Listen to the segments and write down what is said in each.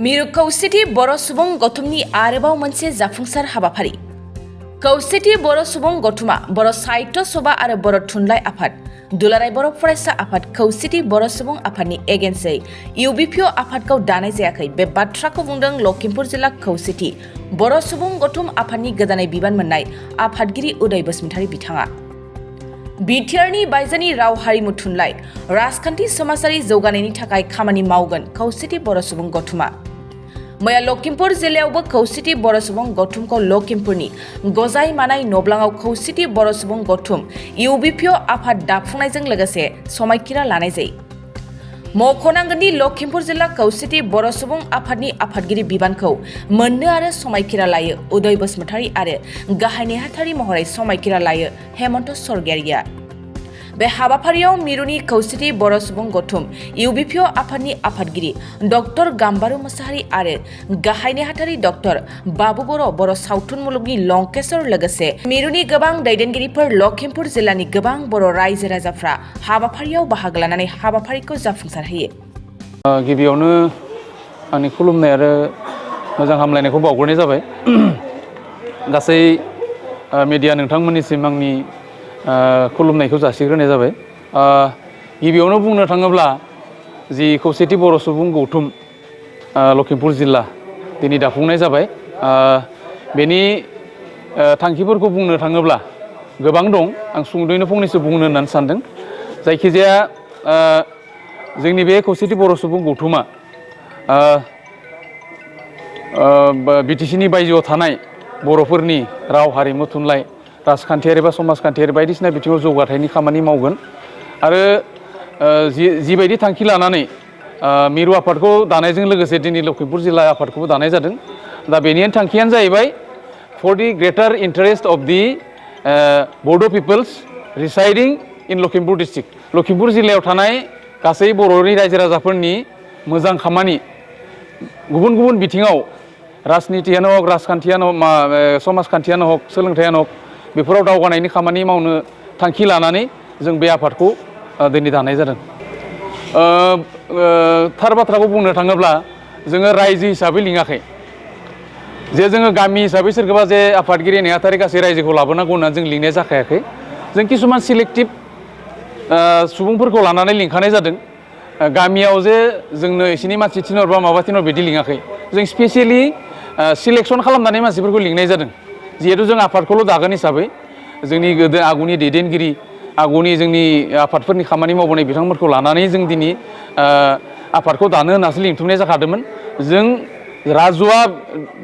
मिरु खौसेथि बर' सुबुं गौथुमनि आरोबाव मोनसे जाफुंसार हाबाफारि खौसेथि बर' सुबुं गौथुमा बर' साहित्य सभा आरो बर' थुनलाइ आफाद दुलाराय बर' फरायसा आफाद खौसेथि बर' सुबुं आफादनि एगेन्सै UBpf आफादखौ दानाय जायाखै बे बाथ्राखौ बुंदों लखिमपुर जिल्ला खौसेथि बर' सुबुं गौथुम आफादनि गोदानै बिबान मोननाय आफादगिरि उदय बसुमतारी बिथाङा बिटिआरनि बायजोनि राव हारिमु थुनलाइ राजखान्थि समाजारि जौगानायनि थाखाय खामानि मावगोन खौसेथि बर' सुबुं गौथुमा मैया लखिमपुर जिल्लायावबो खौसेथि बर' सुबुं गौथुमखौ लखिमपुरनि गजाय मानाय नब्लाङाव खौसेथि बर' सुबुं गौथुम UBpf आफाद दाफुंनायजों लोगोसे समायखिरा लानाय जायो मख'नांगोनदि लखिमपुर जिल्ला खौसेथि बर' सुबुं आफादनि आफादगिरि बिबानखौ मोननो आरो समायखिरा लायो उदय बसुमतारी आरो गाहाय नेहाथारि महरै समायखिरा लायो हेमन्त सरगियारिया बे हाबाफारियाव मिरुनि खौसेथि बर' सुबुं गौथुम UBpf आफादनि आफादगिरि डक्टर गाम्बारु मोसाहारि आरो गाहाय नेहाथारि डक्टर बाबु बर' सावथुन मुलुगनि लंकेशर लोगोसे मिरुनि गोबां दैदेनगिरिफोर लखिमपुर जिल्लानि गोबां बर' रायजो राजाफ्रा हाबाफारियाव बाहागो लानानै हाबाफारिखौ जाफुंसारहोयो। गिबियावनो आंनि खुलुमनाय आरो मोजां हामलायनायखौ बावग्रोनाय जाबाय गासै मिडिया नोंथांमोननिसिम आंनि खुलुमनायखौ जासिग्रोनाय जाबाय गिबियावनो बुंनो थाङोब्ला जि खौसेथि बर' सुबुं गौथुम लखिमपुर जिल्ला दिनै दाफुंनाय जाबाय बेनि थांखिफोरखौ बुंनो थाङोब्ला गोबां दं आं सुंद'यैनो फंनैसो बुंनो होननानै सानदों जायखिजाया जोंनि बे खौसेथि बर' सुबुं गौथुमा BTCनि बायजोआव थानाय बर'फोरनि राव हारिमु थुनलाइ राजखान्थियारि बा समाजखान्थियारि बायदिसिना बिथिङाव जौगाथायनि खामानि मावगोन आरो जिबायदि थांखि लानानै मिरु आफादखौ दानायजों लोगोसे दिनै लखिमपुर जिल्ला आफादखौबो दानाय जादों दा बेनि थांखियानो जाहैबाय for the greater interest of the Bodo' peoples residing in Lakhimpur district Lakhimpur जिल्लायाव थानाय गासै बर'नि रायजो राजाफोरनि मोजां खामानि गुबुन गुबुन बिथिङाव राजनितियानो हक राजखान्थियानो हक समाजखान्थियानो हक सोलोंथायानो हक बेफोराव दावगानायनि खामानि मावनो थांखि लानानै जों बे आफादखौ दिनै दानाय जादों थार बाथ्राखौ बुंनो थाङोब्ला जोङो रायजो हिसाबै लिङाखै जे जोङो गामि हिसाबै सोरखौबा जे आफादगिरि नेहाथारि गासै रायजोखौ लाबोनांगौ होननानै जों लिंनाय जाखायाखै जों किसुमान सिलेक्टिभ सुबुंफोरखौ लानानै लिंखानाय जादों गामियाव जे जोंनो एसेनि मानसि थिनहर बा माबा थिनहर बिदि लिङाखै जों स्पेसियेलि सिलेक्सन खालामनानै मानसिफोरखौ लिंनाय जादों जिहेतु जों आफादखौल' दागोन हिसाबै जोंनि गोदो आगुनि दैदेनगिरि आगुनि जोंनि आफादफोरनि खामानि मावबोनाय बिथांमोनखौ लानानै जों दिनै आफादखौ दानो होननासो लिंथुमनाय जाखादोंमोन जों राजुआ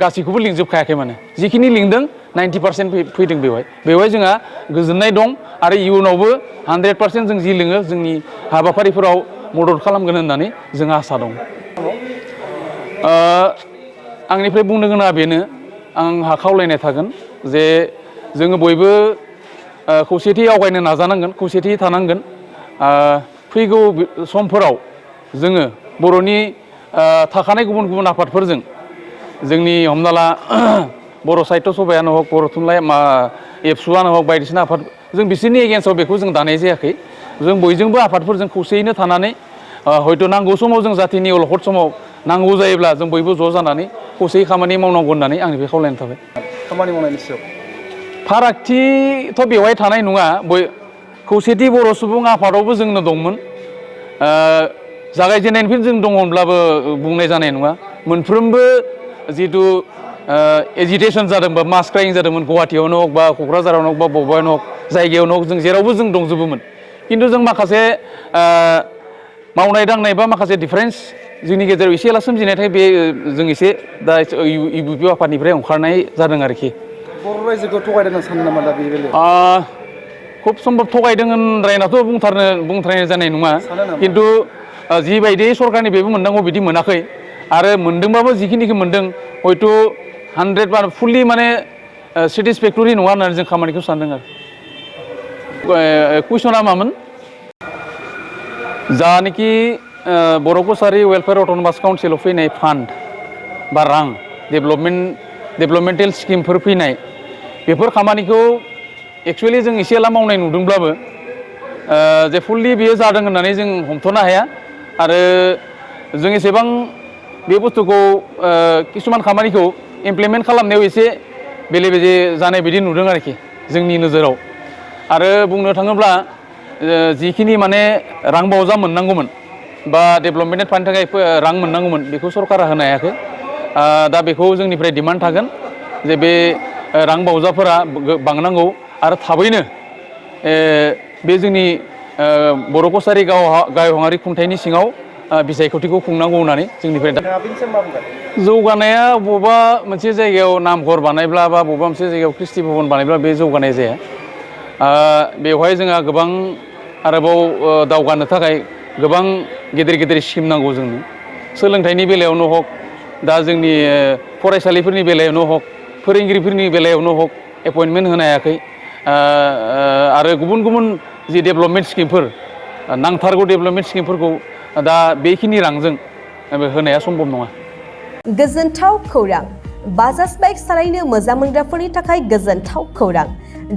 गासैखौबो लिंजोबखायाखै माने जिखिनि लिंदों 90% फैदों बेवहाय जोंहा गोजोननाय दं आरो इयुनावबो 100% जों जि लिङो जोंनि हाबाफारिफोराव मदद खालामगोन होननानै जोंहा आसा दं आंनिफ्राय बुंनो गोनाङा बेनो आंहा खावलायनाय थागोन जे जोङो बयबो खौसेथि आवगायनो नाजानांगोन खौसेथि थानांगोन फैगौ समफोराव जोङो बर'नि थाखानाय गुबुन गुबुन आफादफोरजों जोंनि हमना ला बर' साहित्य सभायानो हक बर' थुनलाइ एबसुआनो हक बायदिसिना आफाद जों बिसोरनि एगेन्स्टआव बेखौ जों दानाय जायाखै जों बयजोंबो आफादफोरजों खौसेयैनो थानानै हयथ' नांगौ समाव जों जाथिनि अलखद समाव नांगौ जायोब्ला जों बयबो ज' जानानै खौसेयै खामानि मावनांगौ होननानै आंनिफ्राय खावलायनाय थाबाय खामानि मावनायनि सायाव फारागथिथ' बेवहाय थानाय नङा खौसेथि बर' सुबुं आफादावबो जोंनो दंमोन जागायजेननायनिफ्राय जों दङ होनब्लाबो बुंनाय जानाय नङा मोनफ्रोमबो जिथु एजिटेसन जादोंबा मास क्राइं जादोंमोन गुवाहाटियावनो हक बा क'क्राझारावनो हक बा बबेबायावनो हक जायगायावनो हक जों जेरावबो जों दंजोबोमोन खिन्थु जों माखासे मावनाय दांनाय बा माखासे डिफारेन्स जोंनि गेजेराव एसे एला सोमजिनायथाय बे जों एसे दा UBpf आफादनिफ्राय ओंखारनाय जादों आरोखि बर' रायजोखौ थगायदों होनना सानो नामा दा बे बेलायाव खुब सम्भब थगायदों होनद्रायनाथ' बुंथारनाय जानाय नङा खिन्थु जिबायदि सरकारनि बेबो मोननांगौ बिदि मोनाखै आरो मोनदोंबाबो जिखिनिखौ मोनदों हयथ' 100 फुलि माने सेटिसफेक्टरि नङा होननानै जों खामानिखौ सानदों आरो कुइसना मामोन जानाखि बर' कसारि वेलफेयार अट'नमास काउन्सिलाव फैनाय फान्ड बा रां डेभेलपमेन्टेल स्किमफोर फैनाय बेफोर खामानिखौ एक्सुवेलि जों एसे एला मावनाय नुदोंब्लाबो जे फुललि बेयो जादों होननानै जों हमथ'नो हाया आरो जों एसेबां बे बुस्थुखौ किसुमान खामानिखौ इमप्लिमेन्ट खालामनायाव एसे बेले बेजे जानाय बायदि नुदों आरोखि जोंनि नोजोराव आरो बुंनो थाङोब्ला जिखिनि माने रां बावजा मोननांगौमोन बा डेभेलपमेन्ट फान्डनि थाखाय रां मोननांगौमोन बेखौ सरकारा होनो हायाखै दा बेखौ जोंनिफ्राय डिमान्ड थागोन जे बे रां बावजाफोरा बांनांगौ आरो थाबैनो बे जोंनि बर' कसारि गावहाङारि खुंथायनि सिङाव बिसायख'थिखौ खुंनांगौ होननानै जोंनिफ्राय जौगानाया बबेबा मोनसे जायगायाव नामघर बानायब्ला बा बबेबा मोनसे जायगायाव ख्रिस्टि भबन बानायब्ला बे जौगानाय जाया बेवहाय जोंहा गोबां आरोबाव दावगानो थाखाय गोबां गेदेर गेदेर स्किम नांगौ जोंनो सोलोंथाइनि बेलायावनो हक दा जोंनि फरायसालिफोरनि बेलायावनो हक फोरोंगिरिफोरनि बेलायावनो हक एपइन्टमेन्ट होनो हायाखै आरो गुबुन गुबुन जि डेभेलपमेन्ट स्किमफोर नांथारगौ डेभेलपमेन्ट स्किमफोरखौ दा बेखिनि रांजों होनाया सम्भब नङा गोजोनथाव खौरां बाजाज बाइक सालायनो मोजां मोनग्राफोरनि थाखाय गोजोनथाव खौरां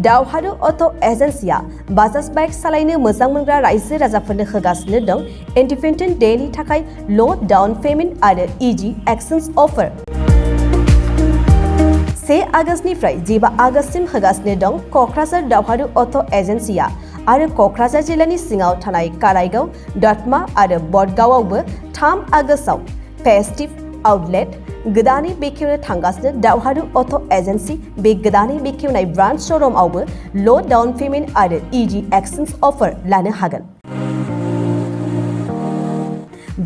दावहारु अट' एजेन्सिया बाजाज बाइक सालायनो मोजां मोनग्रा रायजो राजाफोरनो होगासिनो दं इन्डिपेन्डेन्ट डेनि थाखाय ल' डाउन पेमेन्ट आरो इजि एक्सचेन्ज अफार 1 आगस्तनिफ्राय 15 आगस्तसिम होगासिनो दं क'क्राझार दावहारु अट' एजेन्सिया आरो क'क्राझार जिल्लानि सिङाव थानाय काराइगाव दतमा आरो बडगावआवबो 3 आगस्टआव फेस्टिभ आउटलेट गोदानै बेखेवनो थांगासिनो दावहारु अट' एजेन्सि बे गोदानै बेखेवनाय ब्रान्च श'रुमआवबो ल' डाउन पेमेन्ट आरो इजि एक्सचेन्ज अफार लानो हागोन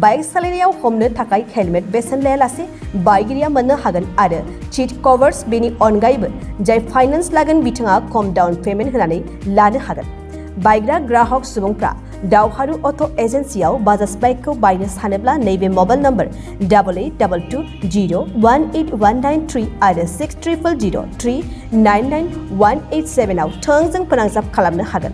बाइक सालायनायाव हमनो थाखाय हेलमेट बेसेन लायालासे बाइकगिरिया मोननो हागोन आरो सीट कभार्स बेनि अनगायैबो जाय फाइनान्स लागोन बिथाङा खम डाउन पेमेन्ट होनानै लानो हागोन बायग्रा ग्राहक सुबुंफ्रा दावहारु अट' एजेन्सियाव बाजाज बाइकखौ बायनो सानोब्ला नैबे मबाइल नम्बर 8822018193 आरो 6300399187 आव थोंजों फोनांजाब खालामनो हागोन